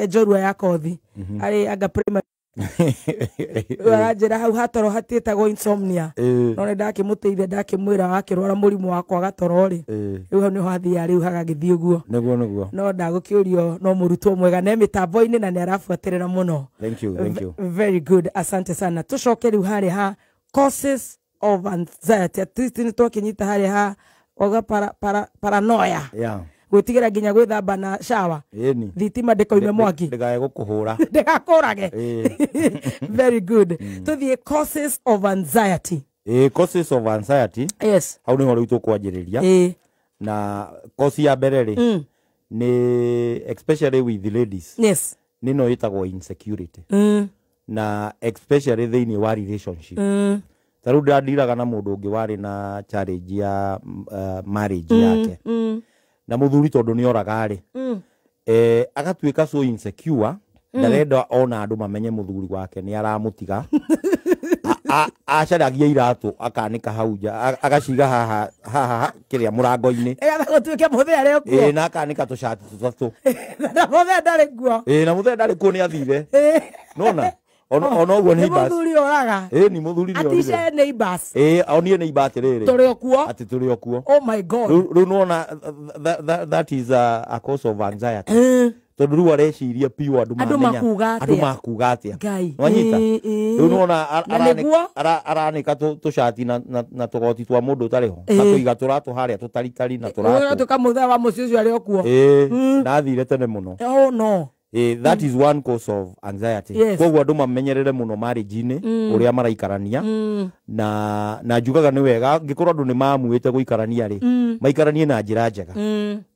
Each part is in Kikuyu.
Njorua ya kothi arĩ anga primary. Rĩu aranjĩra hau hatoro hatiĩtagwo insomnia. No nĩ ndakĩmũteithia, ndakĩmwĩra wakĩrwara mũrimũ wa kwaga toro rĩ, rĩu hau nĩho hathiaga, rĩu hagagĩthiĩ ũguo. Nĩguo. No ndagũkĩũrio, no mũrutwo mwega ne mĩtambo-inĩ na nĩ arabuatĩrĩra mũno. Thank you, thank you. Very good, asante sana. Tũcoke rĩu harĩa ha causes of anxiety. At least nĩ twakĩnyita harĩa ha oga paranoia, gwĩtigĩra nginya gwĩthamba na shower, thitima ndĩkoime mwaki. Ndĩgae gũkũhũra. Ndĩgakũrage. Very good. Tũthiĩ causes of anxiety. Causes of anxiety. Hau nĩho rĩu tũkwanjĩrĩria. Na cause ya mbere rĩ, nĩ especially with the ladies, nĩ no ĩtagwo insecurity, na especially thĩinĩ wa relationship. Ta rĩu ndĩrandiraga na mũndũ ũngĩ warĩ na challenge ya marriage yake na mũthuri, tondũ nĩ oraga rĩ, agatuĩka so insecure, ndarenda ona andũ mamenye mũthuri wake nĩ aramũtiga. Acaragia iratũ akanĩka hau nja, agaciga haha haha kĩrĩa mũrango-inĩ. Nĩgetha gũtuĩke mũthee arĩ kuo. Ĩ, na akanĩka tũcati tũtatũ. Na mũthee ndarĩ kuo. Ĩ, na mũthee ndarĩ kuo, nĩ athire. Nona ona ũguo Nĩ neighbors. Mũthuri oraga. Ĩ, ni mũthuri nĩ orire. Atice neighbors. Ĩ, onie neighbor atĩrĩrĩ, tũrĩ o kuo. Atĩ tũrĩ o kuo. Oh my God. Rĩu nĩwona that is a cause of anxiety, tondũ rĩu areciria piũ andũ Andũ mamenya- makuga andũ atĩa? makuga atĩa. Ngai. Nwanyita? Ĩ. Rĩu nĩwona Na nĩguo? aranĩka tũcati na tũgoti twa mũndũ ũtarĩ ho, na tũiga tũratũ harĩa tũtaritari na tũratũ. Ũgatuĩka mũthee wa mũciĩ ũcio arĩ o kuo. Ĩ, ndathire tene mũno. Oh no. That is one cause of anxiety. Koguo andũ mamenyerere mũno marriage-inĩ ũrĩa maraikarania, na njugaga nĩ wega angĩkorwo andũ nĩ mamuĩte gũikarania rĩ, maikaranie na njĩra njega,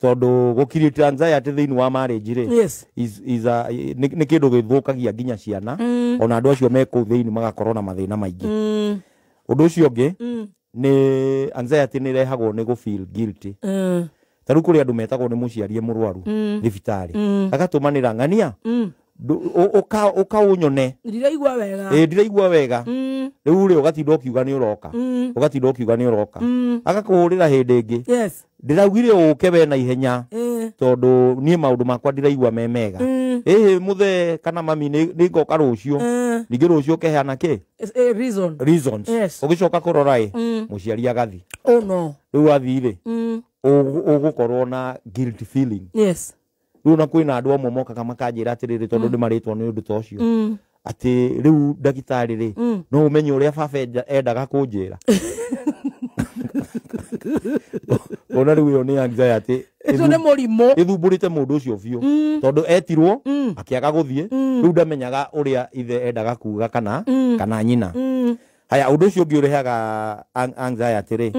tondũ gũ create anxiety thĩinĩ wa marriage rĩ, is a, nĩ kĩndũ gĩthũkagia nginya ciana, ona andũ acio me kũu thĩinĩ magakorwo na mathĩna maingĩ. Ũndũ ũcio ũngĩ nĩ anxiety nĩ ĩrehagwo nĩ gũ feel guilty. Ta rĩu kũrĩ andũ metagwo nĩ mũciari e mũrwaru thibitarĩ, agatũmanĩra ng'ania, ũka ũnyone. Ndiraigua wega. Ĩ, ndiraigua wega. Rĩu rĩ, ũgatinda ũkiuga nĩ ũroka, ũgatinda ũkiuga nĩ ũroka, agakũhũrĩra hĩndĩ ĩngĩ, ndĩraugire ũke we na ihenya, tondũ niĩ maũndũ makwa ndiraigua me mega. Ĩhĩ, mũthee kana mami, nĩ ngoka rũciũ. Ningĩ rũciũ ũkeheana kĩ? Reason. Reasons. Ũgĩcoka kũrora ĩ, mũciari agathi. Oh no. Rĩu athi rĩ, ũgũkorwo na guilt feeling. Rĩu na kwĩna andũ amwe mokaga makanjĩra atĩrĩrĩ, tondũ ndĩmarĩtwo nĩ ũndũ ta ũcio, atĩ rĩu ndagĩtarĩ rĩ, no ũmenye ũrĩa baba endaga kũnjĩra. Ona rĩu ĩyo nĩ anxiety. Ũcio nĩ mũrimũ. Ĩthumbũrĩte mũndũ ũcio biũ, tondũ etirwo akĩaga gũthiĩ, rĩu ndamenyaga ũrĩa ithe endaga kuga kana nyina. Haya, ũndũ ũcio ũngĩ ũrehaga anxiety rĩ,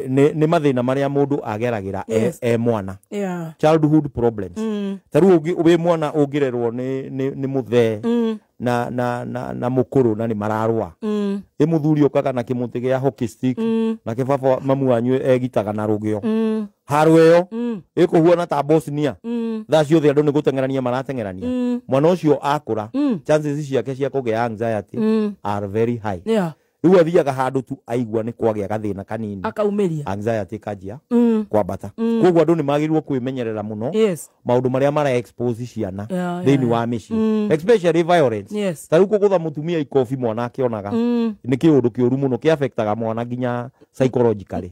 nĩ mathĩna marĩa mũndũ ageragĩra e mwana, childhood problems. Ta rĩu wĩ mwana ũngĩrerwo nĩ mũthee na mũkũrũ na nĩ mararũa, ĩ mũthuri ũkaga na kĩmũtĩ gĩa hockey stick, nake baba mamu wanyu egitaga na rũgĩo, haro ĩyo ĩkũhuana ta Bosnia. Thaa ciothe andũ nĩ gũteng'erania marateng'erania. Mwana ũcio akũra, chances ciake cia kũgĩa anxiety are very high. Rĩu athiaga handũ tu aigua nĩ kwagĩa gathĩna kanini, akaumĩria, anxiety ĩkanjia kwambata. Koguo andũ nĩ magĩrĩirwo kwĩmenyerera mũno maũndũ marĩa mara expose ciana thĩinĩ wa mĩciĩ, especially violence. Ta rĩu kũgũtha mũtumia ikobi mwana akĩonaga nĩ kĩũndũ kĩũru mũno, kĩafectaga mwana nginya psychologically.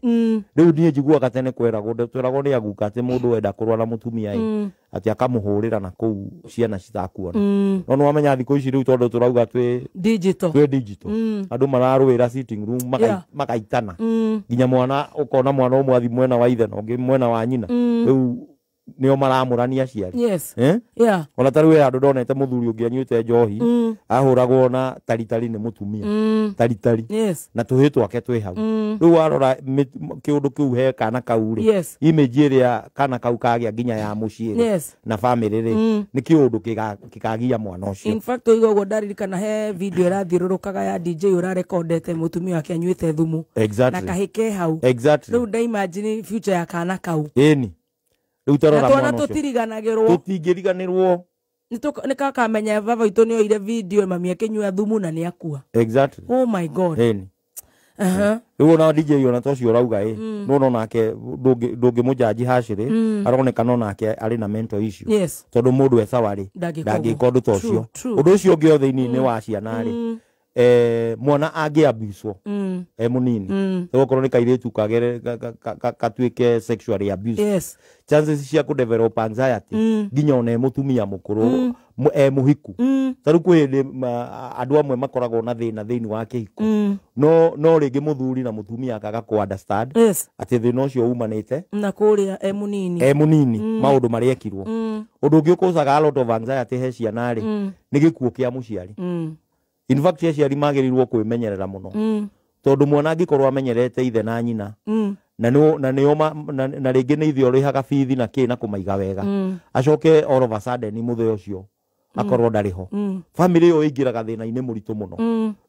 Rĩu niĩ njiguaga tene kweragwo, tweragwo nĩ aguka atĩ mũndũ wenda kũrũa na mũtumia ĩ, atĩ akamũhũrĩra na kũu ciana citakuona. No nĩ wamenya thikũ ici rĩu tondũ tũrauga twĩ digital, twĩ digital, andũ mararũĩra sitting room, magaitana nginya mwana ũkona mwana ũmwe athi mwena wa ithe na ũngĩ mwena wa nyina. Rĩu nĩo maramũrania aciari. Eh? Ona ta rĩu he handũ ndonete mũthuri ũngĩ anyuĩte njohi, ahũragwo na taritari nĩ mũtumia, taritari, na tũhĩ twake twĩ hau. Rĩu warora kĩũndũ kĩu he kana kau rĩ, image ĩrĩa kana kau kagĩa nginya ya mũciĩ rĩ, na family rĩ, nĩ kĩũndũ kĩkagia mwana ũcio. In fact, oiga ũguo ndaririkana he video ĩrathiũrũrũkaga ya DJ ũrarekondete mũtumia wake anyuĩte thumu na kahĩ ke hau. Rĩu ndaimagine future ya kana kau. Ĩni, rĩu Na tarora twana mwana ũcio. Tũtiriganagĩrwo. Tũtingĩriganĩrwo. Nĩ kakamenya baba witũ nĩ oire video mami akĩnyua thumu na nĩ akua. Oh my God. Ĩni. Rĩu ona DJ ona to cio ũrauga ĩ, no no nake ndũngĩmũjaji hacĩrĩ, aroneka no nake arĩ na mental issue. Yes. Tondũ mũndũ e sawa rĩ, ndangĩka ũndũ ta ũcio. Ũndũ ũcio ũngĩ o thĩinĩ wa ciana rĩ, mwana angĩabuswo e mũnini, okorwo nĩ kairĩtu kagere katuĩke sexually abused, yes, chances cia kũ develop anxiety nginya ona e mũtumia mũkũrũ, e mũhiku. Ta rĩu kwĩ hĩndĩ andũ amwe makoragwo na thĩna thĩinĩ wa kĩhiko, no rĩngĩ mũthuri na mũtumia akaga kũ understand, yes, atĩ thĩna ũcio umanĩte na kũrĩa e mũnini, e mũnini, maũndũ marĩa ekirwo. Ũndũ ũngĩ ũkũcaga a lot of anxiety he ciana rĩ, nĩ gĩkuũ kĩa mũciari. In fact, aciari magĩrĩirwo kwĩmenyerera mũno, tondũ mwana angĩkorwo amenyerete ithe na nyina, na na rĩngĩ nĩ ithe ũrĩhaga bithi na kĩ na kũmaiga wega, acoke all of a sudden mũthee ũcio akorwo ndarĩ ho, family ĩyo ĩingĩraga thĩna-inĩ mũritũ mũno.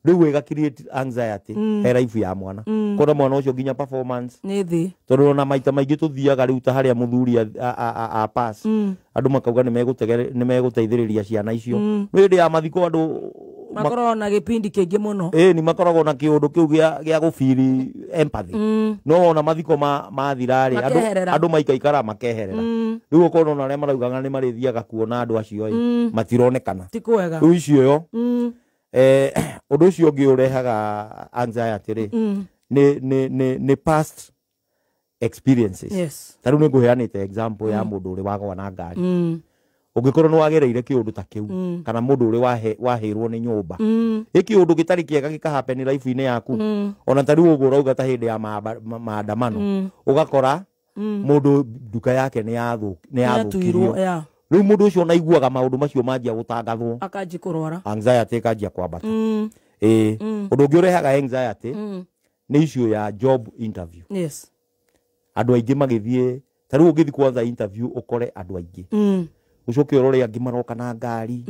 Rĩu ĩga create anxiety he life ya mwana, kona mwana ũcio nginya performance nĩ thĩ, tondũ ona maita maingĩ tũthiaga rĩu ta harĩa mũthuri a pass, andũ makauga nĩ megũteithĩrĩria ciana icio. Nĩ hĩndĩ ya mathiko andũ makoragwo na gĩpindi kĩingĩ mũno. Ĩĩ, ni makoragwo na kĩũndũ kĩu gĩa gũbiri empathy. No ona mathiko mathira rĩ, andũ maikaikara makeherera. Rĩu ũkona ona arĩa maraugaga nĩ marĩthiaga kuona andũ acio ĩ, matironekana. Ti kwega. Rĩu icio yo, ũndũ ũcio ũngĩ ũrehaga anxiety rĩ, nĩ past experiences. Yes. Ta rĩu nĩ ngũheanĩte example ya mũndũ ũrĩ wagwa na ngari. Ũngĩkorwo nĩ wagereire kĩũndũ ta kĩu, kana mũndũ ũrĩ wahĩrwo nĩ nyũmba, ĩ kĩũndũ gĩtarĩ kĩega gĩkahappen life-inĩ yaku, ona ta rĩu ũguo ũrauga ta hĩndĩ ya maandamano, ũgakora mũndũ nduka yake nĩ yathũkirio. Rĩu mũndũ ũcio ona aiguaga maũndũ macio manjia gũtangathwo, akanjia kũrwara, anxiety ĩkanjia kwambata. Ũndũ ũngĩ ũrehaga anxiety nĩ issue ya job interview. Yes. Andũ aingĩ magĩthiĩ, ta rĩu ũngĩthiĩ kwanza interview ũkore andũ aingĩ, ucoke ũrore angĩ maroka na ngari,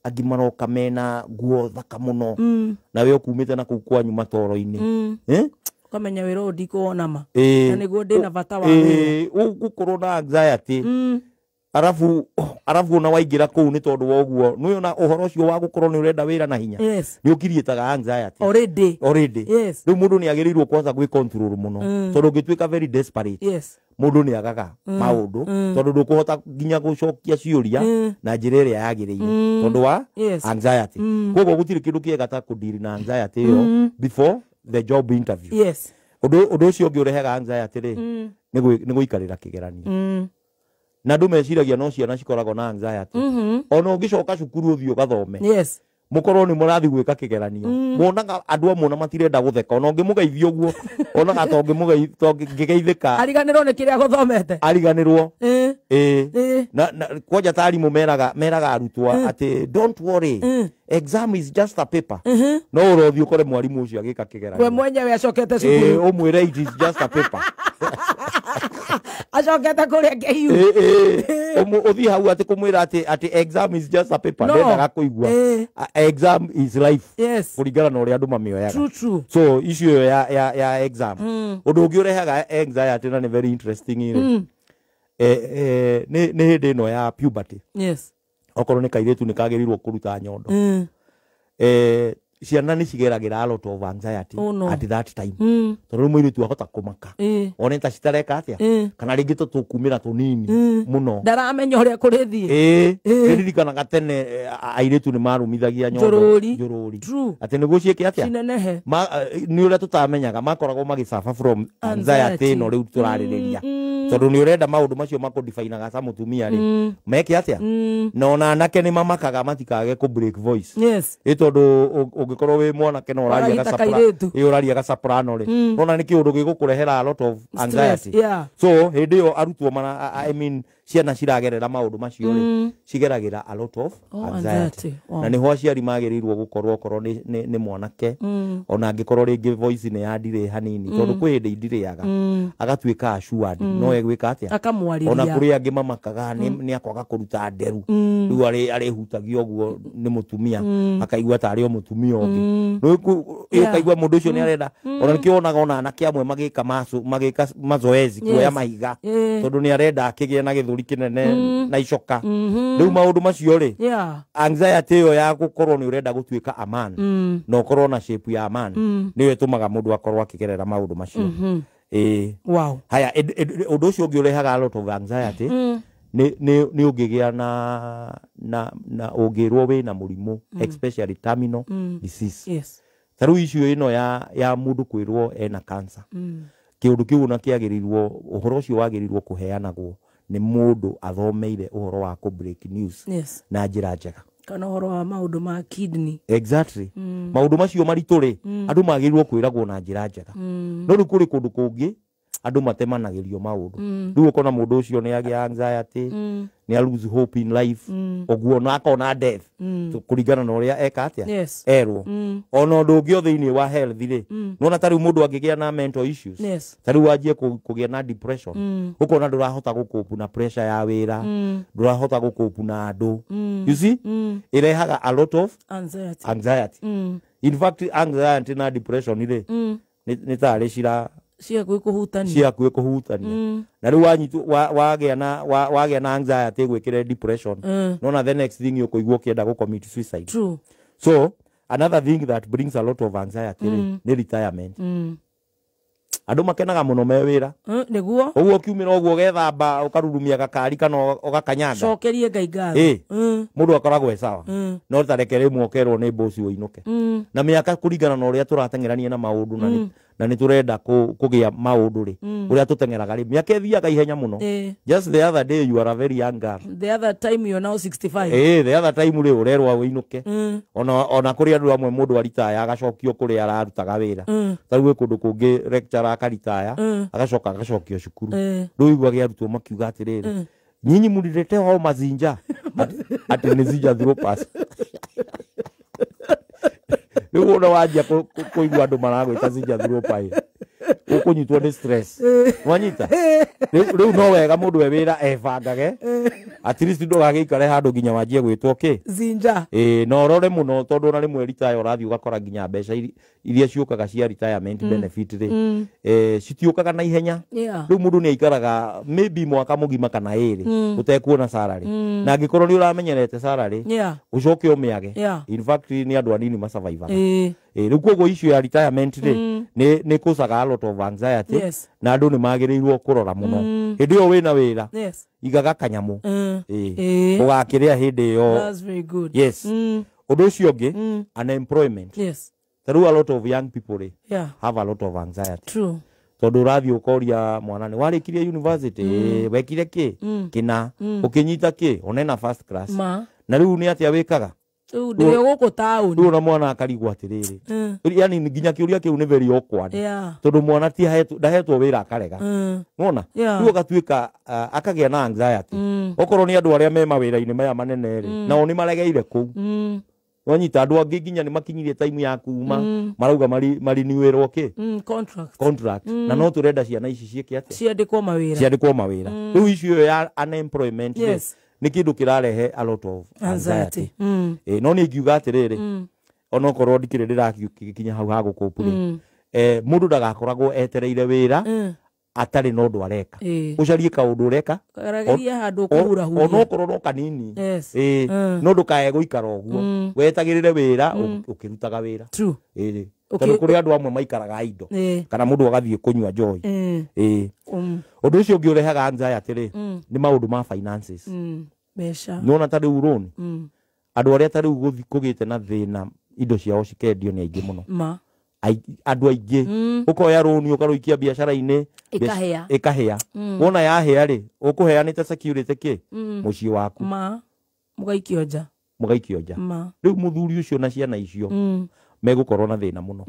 angĩ maroka mena nguo thaka mũno, na we ũkumĩte na kũu kwanyu matoro-inĩ, ũkamenya wĩra ũyũ ndikuwona ma, na nĩguo ndĩna bata wa wĩra. Ũgũkorwo na anxiety, arabu ona waingĩra kũu nĩ tondũ wa ũguo, nĩ ona ũhoro ũcio wa gũkorwo nĩ ũrenda wĩra na hinya, nĩ ũkiriĩtaga anxiety already. Yes. Rĩu mũndũ nĩ agĩrĩirwo kwanza gwĩ control mũno, tondũ ũngĩtuĩka very desperate, yes, mũndũ nĩ agaga maũndũ, tondũ ndũkũhota nginya gũcokia ciũria na njĩra ĩrĩa yagĩrĩire, tondũ wa anxiety. Koguo gũtirĩ kĩndũ kĩega ta kũdeal na anxiety ĩyo before the job interview. Yes. Ũndũ ũcio ũngĩ ũrehaga anxiety rĩ, nĩ gũikarĩra kĩgeranio. Na andũ meciragia no ciana cikoragwo na anxiety. Ona ũngĩcoka cukuru ũthiĩ ũgathome, yes, mũkorwo nĩ mũrathiĩ gwĩka kĩgeranio, muonaga andũ amwe ona matirenda gũtheka, ona ũngĩmũgeithia ũguo onaga ta ũngĩgeithĩka, ariganĩrwo nĩ kĩrĩa gũthomete, ariganĩrwo. Na kwanja ta arimũ meraga arutwo atĩ don't worry, exam is just a paper. No ũrothiĩ ũkore mwarimũ ũcio agĩka kĩgeranio, we mwenyewe acokete cukuru, ũmwĩre it is just a paper, acokete kũrĩa KU. Ũthiĩ hau atĩ kũmwĩra atĩ exam is just a paper, ndendaga kũigua exam is life. Yes. Kũringana na ũrĩa andũ mamĩoyaga. True, true. So issue ĩyo ya exam. Ũndũ ũngĩ ũrehaga anxiety na nĩ very interesting rĩ, nĩ hĩndĩ ĩno ya puberty. Yes. Okorwo nĩ kairĩtu nĩ kagĩrĩirwo kũruta nyondo, ciana nĩ cigeragĩra a lot of anxiety at that time, tondũ mũirĩtu ahota kũmaka one ta citareka atĩa, kana rĩngĩ tũkumĩra tũnini mũno, ndaramenya ũrĩa kũrĩthiĩ. Nĩririkanaga tene airĩtu nĩ marumithagia nyondo njũrũri, atĩ nĩguo ciĩke atĩa, cinenehe. Nĩ ũrĩa tũtamenyaga, makoragwo magĩsuffer from anxiety ĩno rĩu tũrarĩrĩria, tondũ nĩ ũrenda maũndũ macio makũdefinaga ta mũtumia rĩ, meke atĩa. Na ona anake nĩ mamakaga matikage kũ break voice. Yes. Ĩ tondũ ũngĩkorwo wĩ mwanake na ũraria ga soprano rĩ, ona nĩ kĩũndũ gĩgũkũrehera a lot of anxiety. So hĩndĩ ĩyo arutwo I mean ciana ciragerera maũndũ macio rĩ, cigeragĩra a lot of anxiety. Na nĩho aciari magĩrĩirwo gũkorwo okorwo nĩ mwanake, ona angĩkorwo rĩngĩ voice nĩ yandirĩ hanini, tondũ kwĩ hĩndĩ indirĩaga, agatuĩka assured no egwĩka atĩa, akamwarĩria. Ona kũrĩ angĩ mamakaga nĩ akwaga kũruta nderu, rĩu arĩhutagia ũguo nĩ mũtumia, akaigua tarĩ o mũtumia mũtumia ũngĩ. Ũkaigua mũndũ ũcio nĩ arenda ona nĩkĩo wonaga ona anake amwe magĩka magĩka mazoezi kuoya mahiga tondũ nĩ arenda akĩgĩe na gĩthũri kĩnene na icoka. Rĩu maũndũ macio rĩ, anxiety ĩyo ya gũkorwo nĩ ũrenda gũtuĩka a man na ũkorwo na shape ya man nĩyo ĩtũmaga mũndũ akorwo akĩgerera maũndũ macio. Wow. Haya, ũndũ ũcio ũngĩ ũrehaga a lot of anxiety nĩ ũngĩgĩa na ũngĩrwo wĩna mũrimũ, especially terminal disease. Yes. Ta rĩu issue ĩno ya mũndũ kwĩrwo ena cancer. Kĩũndũ kĩu ona kĩagĩrĩirwo, ũhoro ũcio wagĩrĩirwo kũheanagwo nĩ mũndũ athomeire ũhoro wa kũ break news. Yes. Na njĩra njega. Kana ũhoro wa maũndũ ma kidney. Exactly. Maũndũ macio maritũ rĩ, andũ magĩrĩirwo kwĩragwo na njĩra njega. No rĩu kũrĩ kũndũ kũngĩ andũ matemanagĩrio maũndũ. Rĩu ũkona mũndũ ũcio nĩ agĩa anxiety, nĩ a lose hope in life, ũguo na akona death kũringana na ũrĩa eka atĩa. Yes. Erwo. Ona ũndũ ũngĩ o thĩinĩ wa health rĩ, nĩwona ta rĩu mũndũ angĩgĩa na mental issues. Yes. Ta rĩu wanjie kũgĩa na depression. Ũkona ndũrahota gũkũpu na pressure ya wĩra, ndũrahota gũkũpu na andũ. You see? Ĩrehaga a lot of anxiety. In fact, anxiety na depression rĩ, nĩ tarĩ cira cia kũhutania. Cia kũhutania. Na rĩu wanyitwo wagĩa na anxiety gwĩkĩre depression. Nona the next thing ũkũigua ũkĩenda gũ commit suicide. True. So another thing that brings a lot of anxiety nĩ retirement. Andũ makenaga mũno me wĩra. Nĩguo. Ũguo ũkiumĩra ũguo ũgethamba ũkarurumia gakari kana ũgakanyanga. Cokerie Ngai ngatho. Mũndũ akoragwo e sawa. No ta reke rĩmwe ũkerwo nĩ boss ũinũke. Na mĩaka kũringana na ũrĩa tũrateng'erania na maũndũ na nĩ tũrenda kũgĩa maũndũ rĩ, ũrĩa tũteng'eraga rĩ, mĩaka ĩthiaga ihenya mũno. Just the other day you are a very young girl. The other time you are now 65. The other time rĩ ũrerwo ũinũke. Ona kũrĩ andũ amwe mũndũ aritaya agacokio kũrĩa ararutaga wĩra. Ta rĩu kũndũ kũngĩ lecturer akaritaya agacoka agacokio cukuru. Rĩu iguage arutwo makiuga atĩrĩrĩ, nyinyi mũriletewa hao mazinja atĩ nĩ zinja through pass. Rĩu wona wanjia kũigua andũ maragwĩta zinja through pass, ũkũnyitwo nĩ stress. Wanyita? Rĩu no wega mũndũ e wĩra ebangage, at least ndũgagĩikare handũ nginya wanjie gwĩtwo kĩ? Zinja. Na ũrore mũno tondũ ona rĩmwe retire ũrathiĩ ũgakora nginya mbeca iria ciũkaga cia retirement benefit rĩ, citiũkaga na ihenya. Rĩu mũndũ nĩ aikaraga maybe mwaka mũgima kana ĩrĩ ũtekuona salary. Na angĩkorwo nĩ ũramenyerete salary, ũcoke ũmĩage. In fact nĩ andũ anini masurvivaga. Rĩu koguo issue ya retirement rĩ, nĩ kũcaga a lot of anxiety. Na andũ nĩ magĩrĩirwo kũrora mũno. Hĩndĩ ĩyo wĩna wĩra, igaga kanyamũ. Ũgakĩrĩa hĩndĩ ĩyo. That's very good. Yes. Ũndũ ũcio ũngĩ, unemployment. Yes. Ta rĩu a lot of young people rĩ, have a lot of anxiety. True. Tondũ ũrathiĩ ũkoria mwana nĩ warĩkirie university, wekire kĩ? Kĩna. Ũkĩnyita kĩ? Onena first class. Na rĩu nĩ atĩa wĩkaga? Rĩu ndĩ gũkũ taũni. Rĩu ona mwana akarigwo atĩrĩrĩ. Yani nginya kĩũria kĩu nĩ very awkward. Tondũ mwana ti ndahetwo wĩra akarega. Wona? Rĩu agatuĩka akagĩa na anxiety. Okorwo nĩ andũ arĩa me mawĩra-inĩ maya manene rĩ, nao nĩ maregeire kũu. Wanyita andũ angĩ nginya nĩ makinyirie time ya kuma, marauga mariniwĩrwo kĩ? Contract. Na no tũrenda ciana ici ciĩke atĩa? Ciandĩkwo mawĩra. Ciandĩkwo mawĩra. Rĩu issue ĩyo ya unemployment rĩ, nĩ kĩndũ kĩrarehe a lot of anxiety. No nĩ ingiuga atĩrĩrĩ, onokorwo ndikĩrĩ ndĩrakinya hau ha gũkũpu rĩ, mũndũ ndagakoragwo etereire wĩra atarĩ na ũndũ areka. Ũcarie kaũndũ ũreka, Geria handũ ũkũhurahuria. Onokorwo no kanini. No ndũkae gũikara ũguo. Wetagĩrĩre wĩra ũkĩrutaga wĩra. True. Tondũ kũrĩ andũ amwe maikaraga indo. Kana mũndũ agathiĩ kũnyua njohi. Ũndũ ũcio ũngĩ ũrehaga anxiety rĩ, nĩ maũndũ ma finances. Mbeca. Nĩwona ta rĩu loan. Andũ arĩa ta rĩu kũgĩte na thĩna indo ciao cikendio nĩ aingĩ mũno. Andũ aingĩ. Ũkoya loan ũkarũikia biacara-inĩ, ĩkahĩa. Wona yahĩa rĩ, ũkũheanĩte security kĩ? Mũciĩ waku. Mũgaikio nja. Mũgaikio nja. Rĩu mũthuri ũcio na ciana icio megũkorwo na thĩna mũno.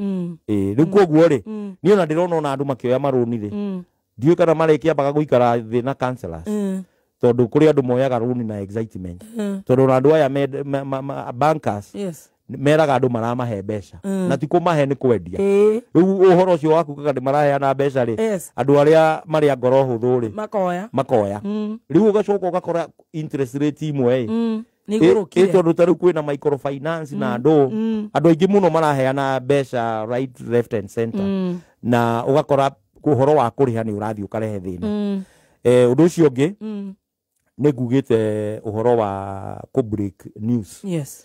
Rĩu koguo rĩ, niĩ ona ndĩrona ona andũ makĩoya marũni rĩ, ndiũĩ kana marĩkĩambaga gũikara thĩ na counselors. Tondũ kũrĩ andũ moyaga rũni na excitement. Tondũ ona andũ aya bankers meraga andũ maramahe mbeca. Na ti kũmahe nĩ kwendia. Rĩu ũhoro ũcio waku kaga nĩ maraheana mbeca rĩ, andũ arĩa marĩ a ngoro hũthũ rĩ, makoya. Rĩu ũgacoka ũgakora interest rate imwe ĩ, Nĩ igũrũkire. Tondũ ta rĩu kwĩna microfinance na andũ aingĩ mũno maraheana mbeca right, left and center, na ũgakora ũhoro wa kũrĩha nĩ ũrathiĩ ũkarehe thĩna. Ũndũ ũcio ũngĩ nĩ ngugĩte ũhoro wa kũ break news. Yes.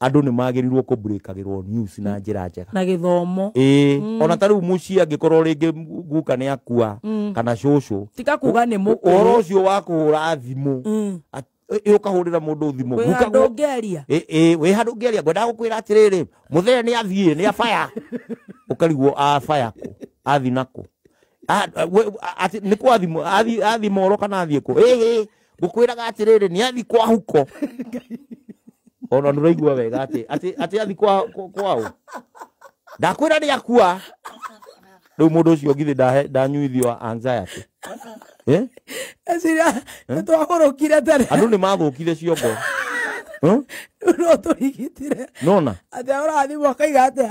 Andũ nĩ magĩrĩirwo kũ breakagĩrwo news na njĩra njega na gĩthomo. Ona ta rĩu mũciĩ angĩkorwo rĩngĩ guka nĩ akua kana cũcũ, tika kuga nĩ mũkũrũ, ũhoro ũcio wa kũhũra thimũ, ũkahũrĩra mũndũ thimũ, wĩ handũ ũngĩaria, wĩ handũ ũngĩaria, ngwendaga gũkwĩra atĩrĩrĩ, mũthee nĩ athiĩ, nĩ abaya. Ũkarigwo abaya kũ, athi nakũ, nĩ kwa thimũ, athi moro kana athiĩ kũ? Ngũkwĩraga atĩrĩrĩ, nĩ athi kwa huko. Ona nĩ ũraigua wega atĩ athi kwao, ndakwĩra nĩ akua. Rĩu mũndũ ũcio githĩ ndanyuithio anxiety. Eciria nĩ twahũrũkire tene. Andũ nĩ mathũkire ciongo. No tũrigitire. Nona atĩ ahũra thimũ akaiga atĩa?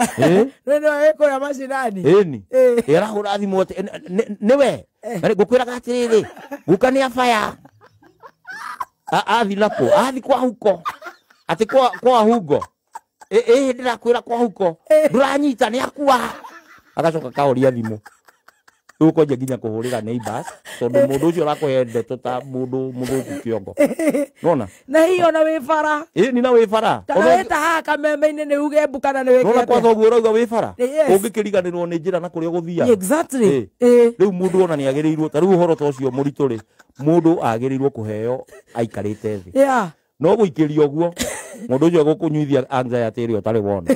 Nĩ nĩwe wĩ kũrĩa macinani. Ĩni. Arahũra thimũ atĩ nĩwe. Ngũkwĩraga atĩrĩrĩ, guka nĩ abaya. Athi nakũ? Athi kwa huko. Atĩ kwa hungo. Ndĩrakwĩra kwa huko. Ndũranyita nĩ akua. Agacoka kahoria thimũ. Rĩu ũkonjia nginya kũhũrĩra neighbors tondũ mũndũ ũcio ũrakũhe ndeto ta mũndũ mũthũku kĩongo. Nona? Na hiyo na wĩ bara. Ĩni na wĩ bara. Kana wĩ ta haha kameme-inĩ nĩ uge mbu kana nĩ wĩke Nona atĩa? Kwanza ũguo ũrauga wĩ bara. Yes. Ũngĩkĩriganĩrwo nĩ njĩra na kũrĩa ũgũthiaga. Exactly. Rĩu mũndũ ona nĩ agĩrĩirwo, ta rĩu ũhoro ta ũcio mũritũ rĩ, mũndũ agĩrĩirwo kũheo aikarĩte thĩ. Yeah. No gũikĩria ũguo, mũndũ ũcio egũkũnyuithia anxiety ĩrĩa ũtarĩ wona.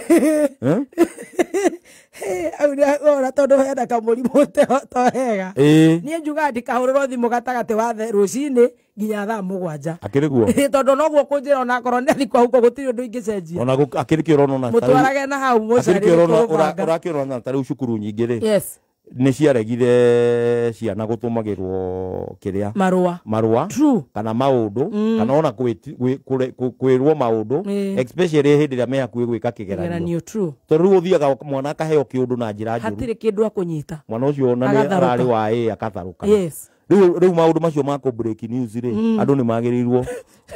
Au nĩ ora tondũ hena kamũrimũ to hega. Niĩ njugaga ndikahũrĩrwo thimũ gatagatĩ wa rũcinĩ nginya thaa 7. Akĩrĩ guo? Tondũ noguo kũnjĩra onakorwo nĩ athi kwa huko gũtirĩ ũndũ ingĩcenjia. Ona akĩrĩ kĩ ũrona na Mũtwarage na hau akĩrĩ kĩ mũcarĩ ũrona kũbanga. ũrakĩona ta rĩu cukuru nyingĩ rĩ. Yes. Nĩ ciaregire ciana gũtũmagĩrwo kĩrĩa? Marũa. Marũa. True. Kana maũndũ, kana ona kwĩrwo maũndũ, especially hĩndĩ ĩrĩa me hakuhĩ gwĩka kĩgeranio. Kĩgeranio, true. Tondũ rĩu ũthiaga mwana akaheo kĩũndũ na njĩra njũru. Hatirĩ kĩndũ akũnyita. Mwana ũcio ona nĩ Agatharũka. ararĩ wa ĩ akatharũka. Yes. Rĩu maũndũ macio ma kũ break news rĩ, andũ nĩ magĩrĩirwo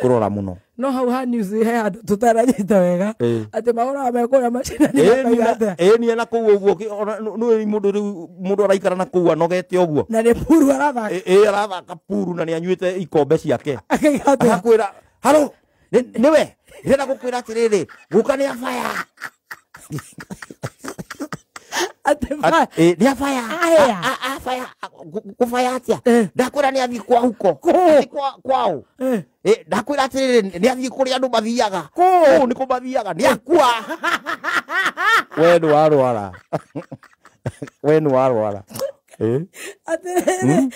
kũrora mũno. No hau ha news he andũ tũtaranyita wega. Atĩ mahũraga me kũrĩa macinani makauga atĩa? Ĩni na kũu ũguo, ona nĩ mũndũ rĩu mũndũ araikara na kũu anogete ũguo. Na nĩ puru arathaka. Arathaka puru na nĩ anyuĩte ikombe ciake. Akaiga atĩa? Agakwĩra, haro, nĩwe, ndĩrenda gũkwĩra atĩrĩrĩ, guka nĩ abaya. Atĩ Nĩ abaya. Ahĩa. Abaya, kũbaya atĩa? Ndakwĩra nĩ athiĩ kwa huko. Kũ? Athiĩ kwao. Ndakwĩra atĩrĩrĩ, nĩ athiĩ kũrĩa andũ mathiaga. Kũ? Kũu nĩ kũ mathiaga, nĩ akua. We nĩ warwara. We nĩ warwara. Atĩrĩrĩ,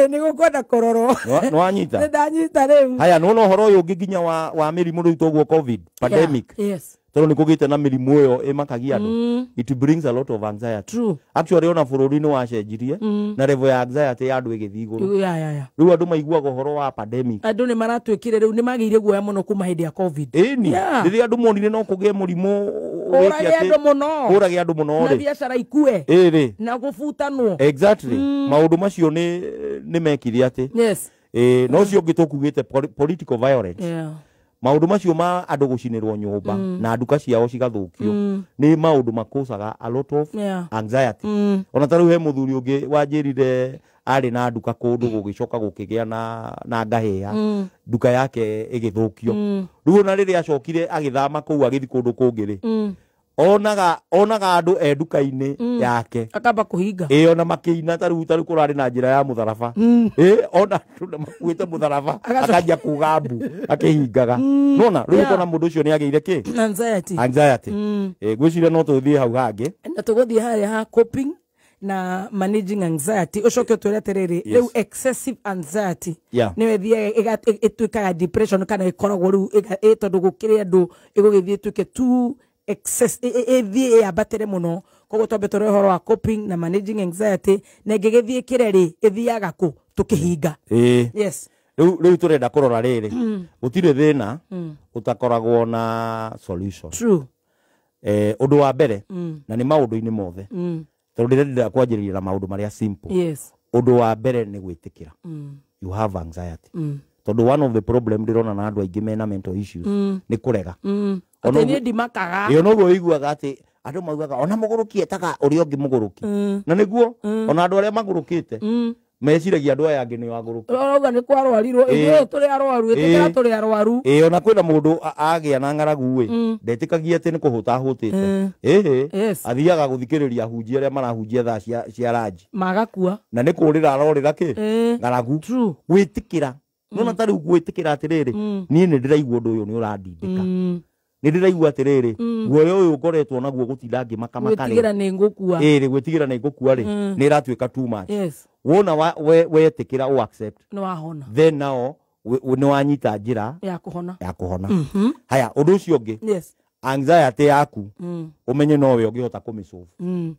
nĩ gũkwenda kũrorwo. Nĩ wanyita? Nĩ ndanyita rĩu. Haya, nĩwona ũhoro ũyũ ũngĩ nginya wa mĩrimũ rĩu toguo COVID, pandemic. Yeah, yes. Tondũ nĩ kũgĩte na mĩrimũ ĩyo ĩmakagia andũ. It brings a lot of anxiety. True. Actually ona bũrũri nĩ wacenjirie na level ya anxiety ya andũ ĩgĩthiĩ igũrũ. Yeah. Rĩu andũ maiguaga ũhoro wa pandemic. Andũ nĩ maratuĩkire rĩu nĩ magĩire guoya mũno kuma hĩndĩ ya COVID. Ĩni, Yeah. rĩrĩa andũ monire no kũgĩe mũrimũ Ũrage andũ mũno. Ũrage andũ mũno Na rĩ. biacara ikue. Ĩ rĩ. Na gũbutanwo. Exactly. Maũndũ macio nĩ mekire atĩ. Yes. No ũcio ũngĩ tũkugĩte political violence. Yeah. Maũndũ macio ma andũ gũcinĩrwo nyũmba na nduka ciao cigathũkio nĩ maũndũ makũcaga a lot of Yeah. anxiety. Ona ta rĩu he mũthuri ũngĩ wanjĩrire arĩ na nduka kũndũ gũgĩcoka gũkĩgĩa na ngahĩha, nduka yake ĩgĩthũkio. Rĩu ona rĩrĩa acokire agĩthama kũu agĩthiĩ kũndũ kũngĩ rĩ, onaga andũ e nduka-inĩ yake akamba kũhinga. Ona makĩina ta rĩu kũrarĩ na njĩra ya mũtharaba. Ona andũ makuĩte mũtharaba akanjia kuga mbu akĩhingaga. Nona rĩu ũkona mũndũ ũcio nĩ agĩire kĩ? Anxiety. Anxiety. Ngwĩciria no tũthiĩ hau hangĩ. Na tũgũthiĩ harĩa ha coping na managing anxiety. Ũcoke ũtwĩre atĩrĩrĩ, rĩu excessive anxiety nĩyo ĩthiaga ĩtuĩkaga depression kana ĩkoragwo rĩu tondũ gũkĩrĩ andũ ĩgũgĩthiĩ ĩtuĩke too excess, ĩthiĩ ĩambatĩre mũno. Koguo twambe tũrore ũhoro wa coping na managing anxiety, na ĩngĩgĩthiĩ ĩkĩre rĩ, ĩthiaga kũ tũkĩhinga. Yes. Rĩu tũrenda kũrora rĩrĩ, gũtirĩ thĩna ũtakoragwo na solution. True. Ũndũ wa mbere, na nĩ maũndũ-inĩ mothe, tondũ ndĩrenda kwanjĩrĩria na maũndũ marĩa simple. Yes. Ũndũ wa mbere nĩ gwĩtĩkĩra. You have anxiety. Tondũ one of the problem ndĩrona na andũ aingĩ mena mental issues nĩ kũrega. Atĩ niĩ ndimakaga. Ĩyo noguo ũiguaga atĩ andũ maugaga ona mũgũrũki etaga ũrĩa ũngĩ mũgũrũki. Na nĩguo ona andũ arĩa magũrũkĩte meciragia andũ aya angĩ nĩo agũrũki. Ũrauga nĩ kwarwarirwo, ithuĩ tũrĩ arwaru, ĩtĩkĩra tũrĩ arwaru. Ĩĩ ona kwĩna mũndũ agĩa na ng'aragu ĩ, ndetĩkagia atĩ nĩ kũhũta ahũtĩte. Ĩhĩ, athiaga gũthikĩrĩria ahunjia arĩa marahunjia thaa cia ranji. Magakua. Na nĩ kũrĩra arorĩra kĩ? Ng'aragu. Gwĩtĩkĩra. Nona ta rĩu gwĩtĩkĩra atĩrĩrĩ, niĩ nĩ ndĩraigua ũndũ ũyũ nĩ ũrandindĩka. Nĩ ndĩraigua atĩrĩrĩ, guoya ũyũ ngoretwo naguo gũtinda ngĩmakamaka rĩ. Gwĩtigĩra nĩ ngũkua. Ĩĩ, gwĩtigĩra nĩ ngũkua rĩ, nĩ ĩratuĩka too much. Yes. Wona wetĩkĩra ũ accept. Nĩ wahona. Then now nĩ wanyita njĩra ya kũhona. Ya kũhona. Haya, ũndũ ũcio ũngĩ. Yes. Anxiety yaku ũmenye nowe ũngĩhota kũmĩsolve.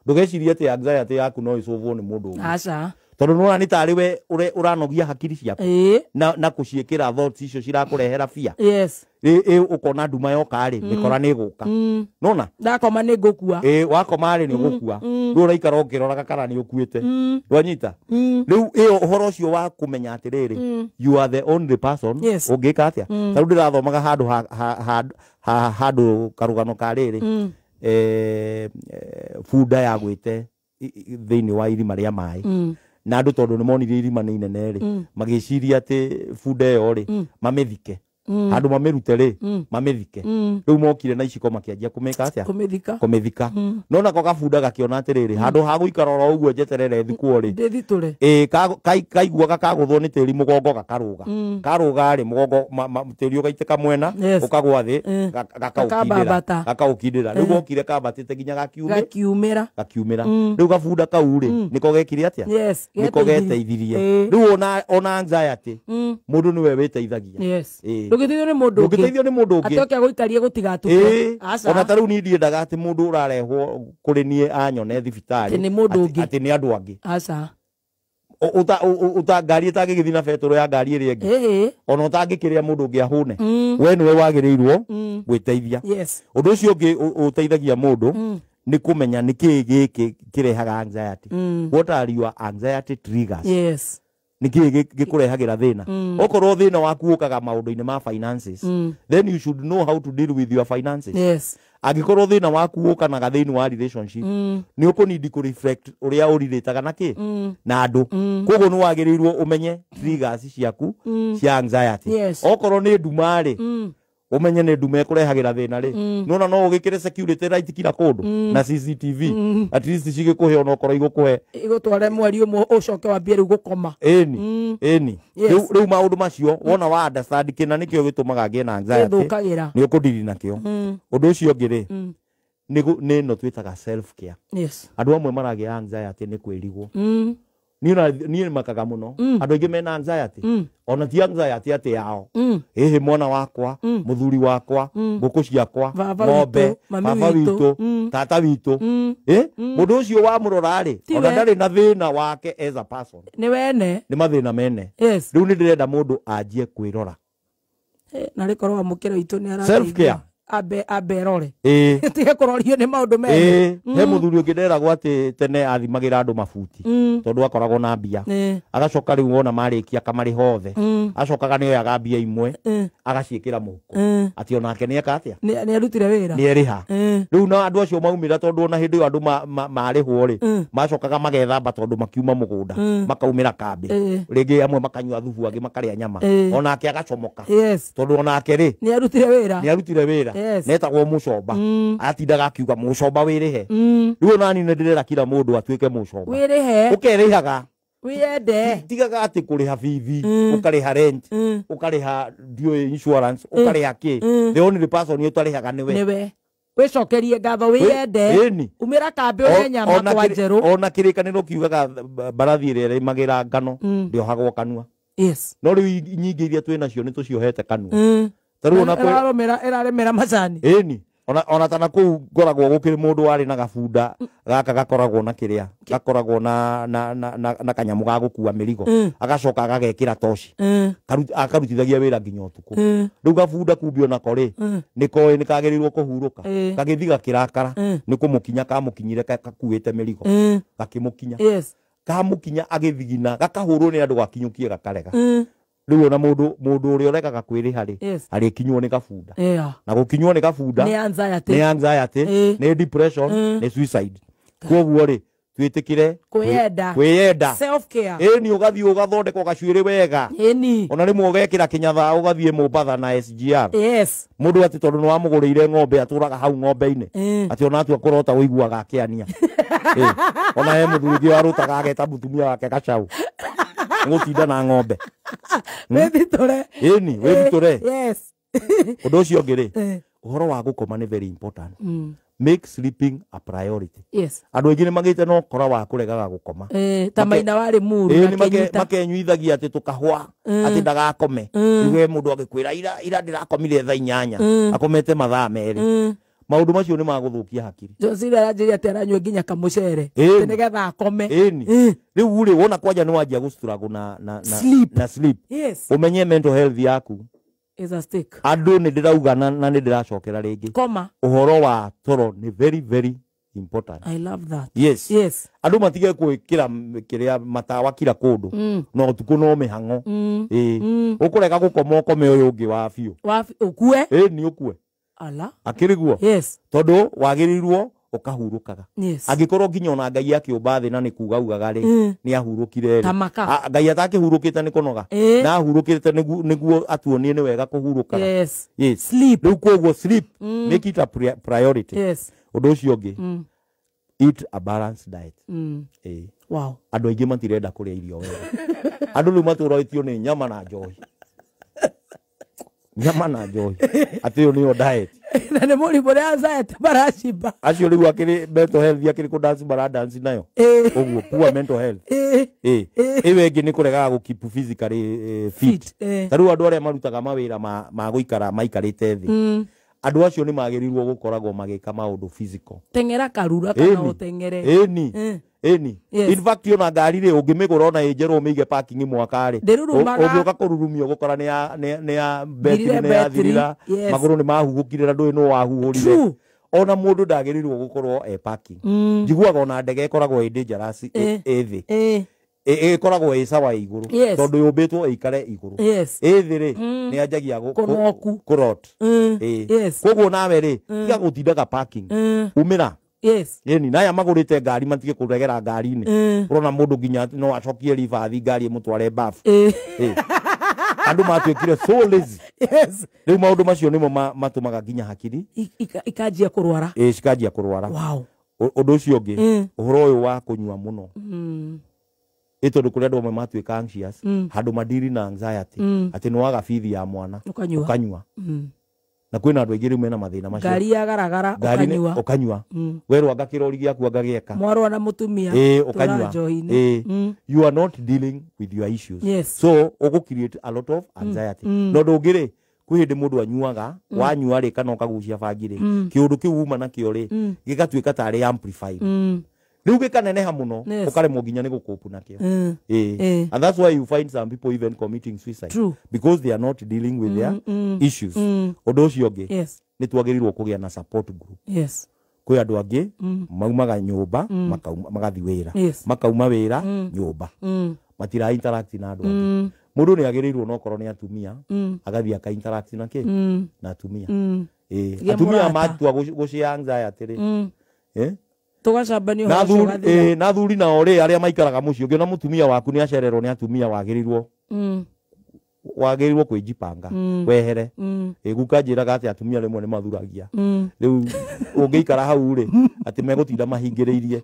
Ndũgecirie atĩ anxiety yaku no ĩsolvwo nĩ mũndũ ũngĩ. Aca. Tondũ nĩwona nĩ tarĩ we ũranogia hakiri ciaku. Na kũciĩkĩra thoughts icio cirakũrehera fear. Yes. Ĩ ũkona nduma yoka rĩ, mĩkora nĩ ĩgũka. Nona? Ndakoma nĩ ngũkua. Ĩ wakoma rĩ nĩ ũgũkua. Rĩu ũraikara ũkĩroraga kana nĩ ũkuĩte. Ndwanyita? Rĩu ĩyo ũhoro ũcio wa kũmenya atĩrĩrĩ, you are the only person ũngĩka atĩa. Ta rĩu ndĩrathomaga handũ handũ karũgano ka rĩrĩ, bunda yagwĩte thĩinĩ wa irima rĩa maĩ. Na andũ tondũ nĩ monire irima nĩ inene rĩ, magĩciria atĩ bunda ĩyo rĩ, mamĩthike. Handũ mamĩrute rĩ, mamĩthike. Rĩu mokire na iciko makĩanjia kũmĩka atĩa? Kũmĩthika. Kũmĩthika. No nako gabunda gakĩona atĩrĩrĩ, handũ ha gũikara oro ũguo njeterere thikwo rĩ, ndĩthitũre. Ĩ kaiguaga kagũthwo nĩ tĩri mũgongo gakarũga. Karũga rĩ, mũgongo tĩri ũgaitĩka mwena, ũkagwa thĩ, gakaũkindĩra. Rĩu gokire kambatĩte nginya gakiumĩra. Gakiumĩra. Rĩu gabunda kau rĩ, nĩko gekire atĩa? Yes. Nĩko geteithirie. Rĩu ona anxiety, mũndũ nĩwe wĩteithagia. Yes. Ndũngĩteithio nĩ mũndũ ũngĩ. Ndũngĩteithio nĩ mũndũ ũngĩ. Atĩ oke agũikarie gũtigatuke. Aca. Ona ta rĩu niĩ ndiendaga atĩ mũndũ ũrarehwo kũrĩ niĩ anyone thibitarĩ. Atĩ nĩ mũndũ ũngĩ. Atĩ nĩ andũ angĩ. Aca. Ũta ngari ĩtangĩgĩthiĩ na betũrũ ya ngari ĩrĩa ĩngĩ. Ona ũtangĩkĩrĩa mũndũ ũngĩ ahũne. We nĩwe wagĩrĩirwo gwĩteithia. Yes. Ũndũ ũcio ũngĩ ũteithagia mũndũ nĩ kũmenya nĩ kĩĩ gĩkĩ kĩrehaga anxiety. What are your anxiety triggers? Yes. Nĩ kĩĩ gĩkũrehagĩra thĩna. Okorwo thĩna waku ũkaga maũndũ-inĩ ma finances, then you should know how to deal with your finances. Yes. Angĩkorwo thĩna waku ũkanaga thĩinĩ wa relationship, nĩ ũkũnindi kũ reflect ũrĩa ũrirĩtaga na kĩ na andũ. Koguo nĩ wagĩrĩirwo ũmenye triggers ciaku cia anxiety. Yes. Okorwo nĩ nduma rĩ, ũmenye nĩ nduma ĩkũrehagĩra thĩna rĩ, nona no ũgĩkĩre security light kila kũndũ na CCTV, at least cigĩkũhe onokorwo igũkũhe igũtware mweri ũmwe ũcoke wambie rĩu gũkoma. Ĩni, ĩni. Rĩu maũndũ macio wona wa understand kĩna nĩkĩo gĩtũmaga ngĩe na anxiety, nĩ ũkũndiri nakĩo. Ũndũ ũcio ũngĩ rĩ, nĩ ĩno twĩtaga self care. Yes. Andũ amwe maragĩa anxiety nĩ kwĩrigwo. Niĩ makaga mũno. Andũ aingĩ mena anxiety. Ona ti anxiety atĩ yao. Ĩhĩ mwana wakwa, mũthuri wakwa, ngũkũ ciakwa, ng'ombe, baba witũ, tata witũ. Mũndũ ũcio wamũrora rĩ, ona ndarĩ na thĩna wake as a person. Nĩ wene. Nĩ mathĩna mene. Yes. Rĩu nĩ ndĩrenda mũndũ anjie kwĩrora. Na rĩkorwo wamũkĩra witũ nĩ arateithia. Self care. Ambe rore. Tige kũrorio nĩ maũndũ mene. He mũthuri ũngĩ nderagwo atĩ tene athimagĩra andũ mabuti tondũ akoragwo na mbia. Agacoka rĩu wona marĩkia akamarĩha othe. Acokaga nĩoyaga mbia imwe agaciĩkĩra mũhuko. Atĩ onake nĩeka atĩa? Nĩ arutire wĩra. Nĩerĩha. Rĩu na andũ acio maumĩra tondũ ona hĩndĩ ĩyo andũ marĩhwo rĩ, macokaga magethamba tondũ makiuma mũgũnda, makaumĩra kambĩ. Rĩngĩ amwe makanyua thubu, angĩ makarĩa nyama. Onake agacomoka. Tondũ onake rĩ, nĩ arutire wĩra. Nĩ arutire wĩra. Yes. Netagwo mũcomba. Atindaga akiuga mũcomba wĩrĩhe. Rĩu ona niĩ nĩndĩrera kila mũndũ atuĩke mũcomba. Wĩrĩhe. Ũkerĩhaga. Wĩyende. Tigaga atĩ kũrĩha bithi, ũkarĩha rent, ũkarĩha ndiũĩ insurance, ũkarĩha kĩ. The only person ũtarĩhaga nĩwe. Nĩwe. Wĩcokerie ngatho wĩyende. Umĩra kambĩ ũrĩe nyama kwa njerũ. Ona kĩrĩkanĩro kiugaga mbarathi ĩrĩa ĩrĩmagĩra ngano ndĩohagwo kanua. Yes. No rĩu nyingĩ iria twĩ nacio nĩ tũciohete kanua. Ĩrarĩmĩra macani. Ĩni. Ona tana kũu ngoragwo gũkĩrĩ mũndũ warĩ na gabunda gaka gakoragwo na kĩrĩa gakoragwo na kanyamũ ga gũkua mĩrigo, agacoka agagekĩra toci, akarutithagia wĩra nginya ũtukũ. Rĩu gabunda kumbe onako rĩ, nĩkoĩ nĩkagĩrĩirwo kũhurũka, gagĩthiĩ gakĩrakara nĩ kũmũkinya kamũkinyire gakuĩte mĩrigo, gakĩmũkinya. Yes. Kamũkinya agĩthigina, gakahũrwo nĩ andũ gakinyũkie gakarega. Rĩu ona mũndũ ũrĩa ũregaga kwĩrĩha rĩ, Yes. arĩkinywo nĩ gabunda. Yeah. Na gũkinywo nĩ gabunda Nĩ anxiety. nĩ anxiety, Ĩĩ. nĩ depression, nĩ suicide. Koguo rĩ, twĩtĩkĩre Kwĩyenda. kwĩyenda. Self care. Ĩni ũgathiĩ ũgathondekwo gacuĩrĩ wega. Ĩni. Ona rĩmwe ũgekĩra kĩnyatha ũgathiĩ Mombatha na SGR. Yes. Mũndũ atĩ tondũ nĩ wamũgũrĩire ng'ombe atũraga hau ng'ombe-inĩ. Atĩ ona atua kũrota ũiguaga akĩania. Ĩ, ona he mũthuri ũngĩ warũtaga ageta mũtumia wake gacaũ. Nĩgũtinda na ng'ombe. Wĩthitũre. Ĩni, wĩthitũre. Yes. Ũndũ ũcio ũngĩ rĩ, Eh. ũhoro wa gũkoma nĩ very important. Make sleeping a priority. Yes. Andũ aingĩ nĩ magĩte na ũkora wa kũregaga gũkoma. Ta maina warĩ muru Ĩĩ, nĩ akĩnyita. makenyuithagia atĩ tũkahũa atĩ ndagakome. Rĩu mũndũ agĩkwĩra ira ndĩrakomire thaa 8 akomete mathaa 2. Maũndũ macio nĩ magũthũkia hakiri. Johnson aranjĩria atĩ aranyua nginya kamũcere. Ĩni. Atĩ nĩgetha akome. Ĩni. Rĩu rĩ, wona kwanja nĩ wanjia gũ-struggle na Sleep. na sleep. Yes. Ũmenye mental health yaku. Is a stick. Andũ nĩ ndĩrauga na nĩ ndĩracokera rĩngĩ. Koma. Ũhoro wa toro nĩ very very important. I love that. Yes. Yes. Andũ matige gwĩkĩra kĩrĩa matawa kila kũndũ. Na ũtukũ no mĩhang'o. Ĩĩ. Ũkũrega gũkoma ũkome ũyũ ũngĩ wa biũ. Wa ũkue. Ĩĩ, nĩ ũkue. Ala. Akĩrĩ guo. Yes. Tondũ wagĩrĩirwo ũkahurũkaga. Yes. Angĩkorwo nginya ona Ngai akĩũmba thĩ na nĩ kuga ugaga rĩ, nĩ ahurũkire rĩ. Tamaka. Ngai atakĩhurũkĩte nĩ kũnoga. Na ahurũkĩte nĩguo atuonie nĩ wega kũhurũkaga. Yes. Yes. Sleep. Rĩu koguo sleep, make it a priority. Yes. Ũndũ ũcio ũngĩ, eat a balanced diet. Ĩĩ. Wow. Andũ aingĩ matirenda kũrĩa irio wega. Andũ rĩu matũrorĩtio nĩ nyama na njohi. Nyama na njohi. Atĩ ĩyo nĩyo diet. Na nĩ mũrimũ ũrĩa anxiety maracimba. Acio rĩu akĩrĩ mental health akĩrĩ kũ dance bara dance nayo. Ũguo poor mental health. Ĩĩ. Ĩyo ĩngĩ nĩ kũregaga gũ keep physically fit. Fit. Ta rĩu andũ arĩa marutaga mawĩra ma gũikara maikarĩte thĩ. Andũ acio nĩ magĩrĩirwo gũkoragwo magĩka maũndũ physical. Teng'era karura kana ũteng'ere. Ĩni. Ĩni. Yes. In fact ona ngari rĩ ũngĩmĩgũra ona ĩ njerũ ũmĩige parking mwaka rĩ. Ndĩrurumaga. Ũngĩũka kũrurumia ũgũkora nĩ ya betiri Thirire nĩ yathirira. betiri. Yes. Magũrũ nĩ mahuhũkire na ndũĩ nũ wahuhũrire. True. Ona mũndũ ndagĩrĩirwo gũkorwo e parking. Njiguaga ona ndege ĩkoragwo ĩ dangerous ĩ thĩ. Ĩkoragwo ĩ sawa ĩ igũrũ. Yes. Tondũ yũmbĩtwo ĩikare igũrũ. Yes. Ĩ thĩ rĩ, nĩ yanjagia Kũnoku. kũrot. Ĩ. Yes. Koguo nawe rĩ, tiga gũtindaga parking. Umĩra. Yes. Ĩni, na aya magũrĩte ngari matige kũregera ngari-inĩ. Ũrona mũndũ nginya no acokie ribathi ngari ĩmũtware bafu. Ĩ. Andũ matuĩkire so lazy. Yes. Rĩu maũndũ macio nĩmo matũmaga nginya hakiri Ikanjia kũrwara. Ĩ, cikanjia kũrwara. Wow. Ũndũ ũcio ũngĩ, ũhoro ũyũ wa kũnyua mũno. Ĩ tondũ kũrĩ andũ amwe matuĩka anxious, handũ madiri na anxiety, atĩ nĩ waga bithi ya mwana. Ũkanyua. Ũkanyua. Na kwĩna andũ aingĩ rĩu mena mathĩna macio. Ngari yagaragara ũkanyua. Ũkanyua. Werwo anga kĩrori gĩaku anga gĩeka. Mwarũa na mũtumia. Ĩ, ũkanyua. Njohi-inĩ. You are not dealing with your issues. Yes. So ũgũ create a lot of anxiety. No ũndũ ũngĩ rĩ, kwĩ hĩndĩ mũndũ anyuaga, wanyua rĩ kana ũkagucia bangi rĩ, kĩũndũ kĩu uma nakĩo rĩ, gĩgatuĩka tarĩ amplified. Rĩu gĩkaneneha mũno, ũkaremwo nginya nĩ gũkũpu nakĩo. Ĩ. And that's why you find some people even committing suicide. True. Because they are not dealing with their issues. Ũndũ ũcio ũngĩ, Yes. nĩ twagĩrĩirwo kũgĩa na support group. Yes. Kwĩ andũ angĩ maumaga nyũmba, magathiĩ wĩra. Yes. Makauma wĩra nyũmba. Matira interact na andũ angĩ. Mũndũ nĩ agĩrĩirwo no korwo nĩ atumia, agathiĩ aka interact na kĩ? Na atumia. Ĩ, atumia matua gũcia anxiety rĩ. Tũgacambanio ũhoro ũcio ũgathira. Na athuri nao rĩ arĩa maikaraga mũciĩ, ũngĩona mũtumia waku nĩ acererwo nĩ atumia wagĩrĩirwo kwĩjipanga, wehere. Ĩ, guka njĩraga atĩ atumia rĩmwe nĩ mathuragia. Rĩu ũngĩikara hau rĩ, atĩ megũtinda mahingĩrĩirie.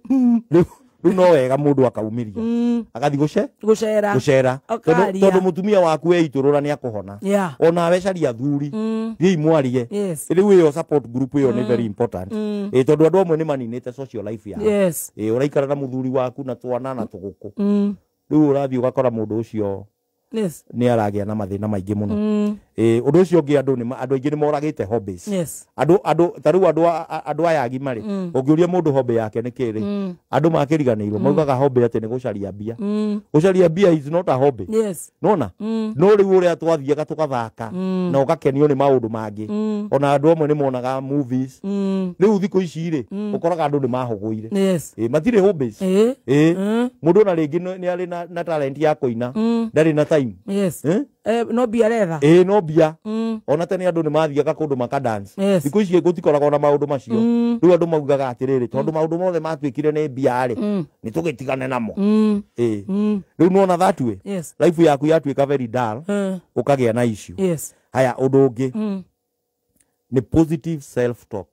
Rĩu no wega mũndũ akaumĩria. Agathiĩ Gũcera. gũcera. Ũkaria. Tondũ mũtumia waku eitũrũra nĩ akũhona. Yeah. Onawe caria athuri. Thiĩi mwarie. Yes. Rĩu ĩyo support group ĩyo nĩ very important. Ĩ, tondũ andũ amwe nĩ maninĩte social life yao. Yes. Ĩ, ũraikara na mũthuri waku na twana na tũgũkũ. Rĩu ũrathiĩ ũgakora mũndũ ũcio Yes. nĩ aragĩa na mathĩna maingĩ mũno. Ũndũ ũcio ũngĩ andũ aingĩ nĩ moragĩte hobbies. Yes. Andũ ta rĩu andũ aya agima rĩ, ũngĩũria mũndũ hobby yake nĩ kĩ rĩ, andũ makĩriganĩirwo maugaga hobby atĩ nĩ gũcaria mbia. Gũcaria mbia is not a hobby. Yes. Nona? No rĩu ũrĩa twathiaga tũgathaka na ũgakenio nĩ maũndũ mangĩ. Ona andũ amwe nĩ monaga movies. Rĩu thikũ ici rĩ, ũkoraga andũ nĩ mahũgũire. Yes. Matirĩ hobbies. Mũndũ ona rĩngĩ nĩ arĩ na talent ya kũina, ndarĩ na time. Yes. No mbia retha. Ĩĩ, no mbia. Ona tene andũ nĩ mathiaga kũndũ maka dance. Thikũ ici gũtikoragwo na maũndũ macio. Rĩu andũ maugaga atĩrĩrĩ, tondũ maũndũ mothe matuĩkire nĩ mbia rĩ, nĩ tũgĩtigane namo. Ĩĩ. Rĩu nĩwona that way. Life yaku yatuĩka very dull, ũkagĩa na issue. Haya, ũndũ ũngĩ nĩ positive self talk.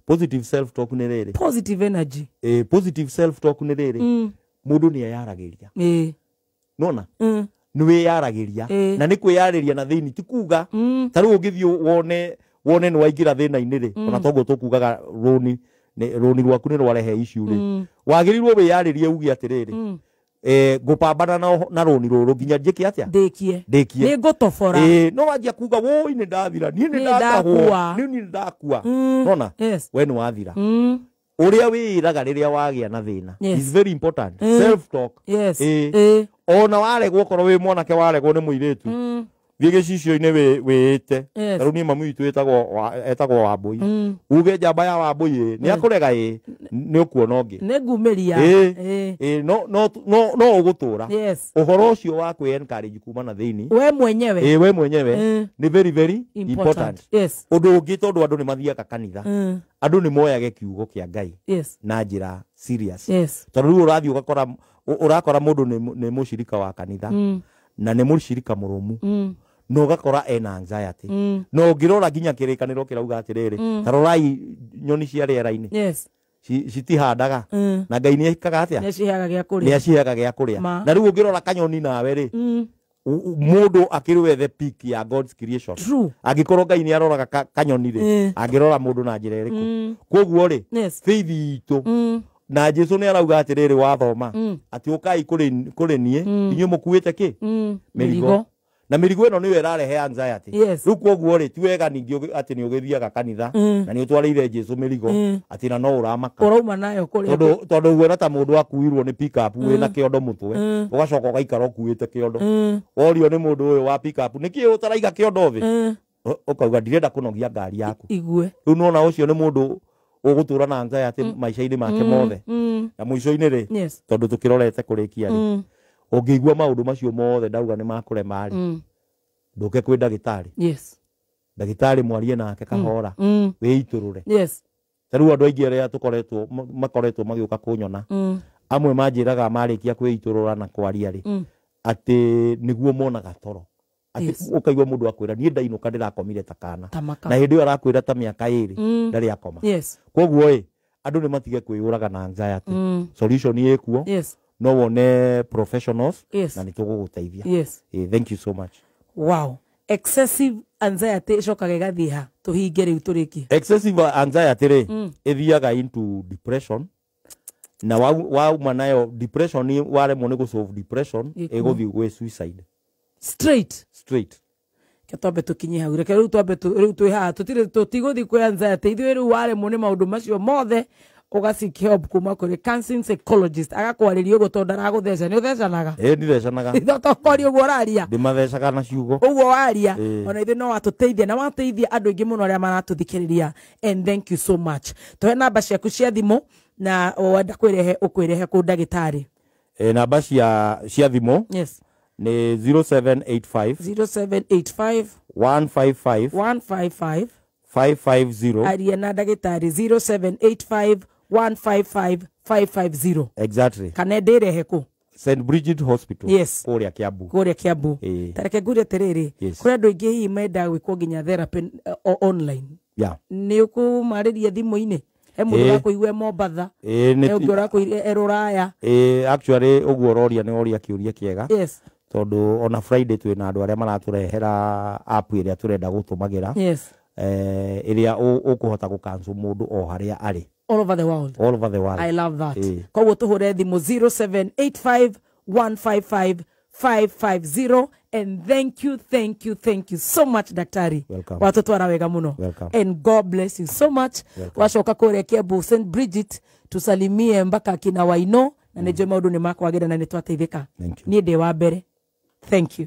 Positive self talk nĩ rĩrĩ. Positive energy. Positive self talk nĩ rĩrĩ. Mũndũ nĩ eyaragĩria. Nona? Nĩ wĩyaragĩria. Na nĩ kwĩyarĩria na thĩinĩ ti kuga. Ta rĩu ũngĩthiĩ wone nĩ waingĩra thĩna-inĩ rĩ, ona toguo tũkugaga rũni rwaku nĩ rwarehe issue rĩ. Wagĩrĩirwo wĩyarĩrie uge atĩrĩrĩ, ngũpambana na rũni rũrũ nginya njĩke atĩa? Ndĩkie. Nĩ ngũtobora. No wanjia kuga woi nĩ ndathira, niĩ nĩ ndatahwo, niĩ nĩ ndakua. Nona? We nĩ wathira. Ũrĩa wĩĩraga rĩrĩa wagĩa na thĩna is very important. Self talk. Ona waregwo korwo wĩ mwanake waregwo nĩ mũirĩtu, thiĩ gĩcicio-inĩ wĩĩte. Ta rĩu niĩ mami witũ etagwo Wambũi. Uge njamba ya Wambũi nĩ akũrega ĩ, nĩ ũkuona ũngĩ. Nĩ ngumĩria. No ũgũtũra. Ũhoro ũcio wa kwĩ encourage kuma na thĩinĩ. We mwenyewe. We mwenyewe nĩ very very important. Ũndũ ũngĩ tondũ andũ nĩ mathiaga kanitha. Andũ nĩ moyage kiugo kĩa Ngai na njĩra serious. Tondũ rĩu ũrathiĩ ũgakora ũrakora mũndũ nĩ mũcirika wa kanitha na nĩ mũcirika mũrũmu. No ũgakora ena anxiety. No ũngĩrora nginya kĩrĩkanĩro kĩrauga atĩrĩrĩ, ta rorai nyoni cia rĩera-inĩ. Citihandaga. Na Ngai nĩ ekaga atĩa? Nĩ aciheaga gĩa kũrĩa. Na rĩu ũngĩrora kanyoni nawe rĩ, mũndũ akĩrĩ the peak ya God's creation. Angĩkorwo Ngai nĩ aroraga kanyoni rĩ, angĩrora mũndũ na njĩra ĩrĩkũ? Koguo rĩ, faith itũ na Jesu nĩ arauga atĩrĩrĩ wathoma atĩ ũkai kũrĩ niĩ inyuĩ mũkuĩte kĩ? Mĩrigo. Na mĩrigo ĩno nĩyo ĩrarehe anxiety. Rĩu koguo rĩ, ti wega ningĩ atĩ nĩ ũgĩthiaga kanitha na nĩ ũtwarĩire Jesu mĩrigo atĩ na no ũramaka. Ũrauma nayo kũrĩa. Tondũ guona ta mũndũ akuirwo nĩ pick up wĩna kĩondo mũtwe, ũgacoka ũgaikara ũkuĩte kĩondo. Worio nĩ mũndũ ũyũ wa pick up, nĩkĩ ũtaraiga kĩondo thĩ? Ũkauga ndirenda kũnogia ngari yaku. Igue. Rĩu nĩwona ũcio nĩ mũndũ ũgũtũra na anxiety maica-inĩ make mothe. Na mũico-inĩ rĩ, tondũ tũkĩrorete kũrĩkia rĩ, ũngĩigua maũndũ macio mothe ndauga nĩ makũrema rĩ, ndũke kwĩ ndagĩtarĩ. Ndagĩtarĩ mwarie nake kahora, wĩitũrũre. Ta rĩu andũ aingĩ arĩa tũkoretwo makoretwo magĩũka kũnyona, amwe manjĩraga marĩkia kwĩitũrũra na kwaria rĩ, atĩ nĩguo monaga toro. Atĩ ũkaigua mũndũ akwĩra niĩ ndainũka ndĩrakomire ta kana. Na hĩndĩ ĩyo arakwĩra ta mĩaka ĩrĩ ndarĩ akoma. Koguo ĩ, andũ nĩ matige kwĩyũraga na anxiety. Solution ĩkuo. No wone professionals na nĩ tũgũgũteithia. Thank you so much. Wow. Excessive anxiety ĩcokaga ĩgathiĩ ha? Tũhinge rĩu tũrĩkie. Excessive anxiety rĩ, ĩthiaga into depression. Na wauma nayo depression waremwo nĩ gũsolve depression, ĩgũthiĩ gwĩ suicide. Straight. Ke twambe tũkinye hau. Reke rĩu twambe rĩu twĩ haha tũtirĩ tũtigũthiĩ kwĩ anxiety. Ithuĩ rĩu waremwo nĩ maũndũ macio mothe, ũga seek help kuma kũrĩ counseling psychologist agakwarĩria ũguo tondũ ndaragũtheca. Nĩ ũthecanaga? Ĩĩ, ndithecanaga. Tokoria ũguo ũraria. Ndĩmathecaga na ciugo. Ũguo waria. Ona ithuĩ no watũteithia na wateithia andũ aingĩ mũno arĩa maratũthikĩrĩria. And thank you so much. Tũhe namba ciaku cia thimũ na wenda kwĩrehe ũkwĩrehe kũ ndagĩtarĩ. Namba cia thimũ. Nĩ 0785 0785 155 155 550. Aria na ndagĩtarĩ 0785 155 550. Exactly. Kana ndĩrehe kũ? St Bridget Hospital. Kũrĩa Kiambu. Kũrĩa Kiambu. Ta reke ngũrie atĩrĩrĩ, kũrĩ andũ aingĩ hihi mendaga gwĩkwo nginya therapy online. Nĩ ũkũmarĩria thimũ-inĩ? He mũndũ ũrakũigua e Mombatha. He ũngĩ ũrakũigua e Rũraya. Actually ũguo ũroria nĩ woria kĩũria kĩega. Tondũ ona Friday twĩna andũ arĩa maratũrehera app ĩrĩa tũrenda gũtũmagĩra. Ĩrĩa ũkũhota gũcancel mũndũ o harĩa arĩ. All over the world. All over the world. I love that. Koguo tũhũre thimũ 0785 155 550. And thank you, thank you, thank you so much, Daktari. Welcome. Watũtwara wega mũno. Welcome. And God bless you so much. Wacoka kũrĩa Kiambu St Bridget, tusalimie mpaka kina Waino na nĩnjũĩ maũndũ nĩ makwagĩra na nĩ twateithĩka. Thank you. Niĩ ndĩ wa mbere. Thank you.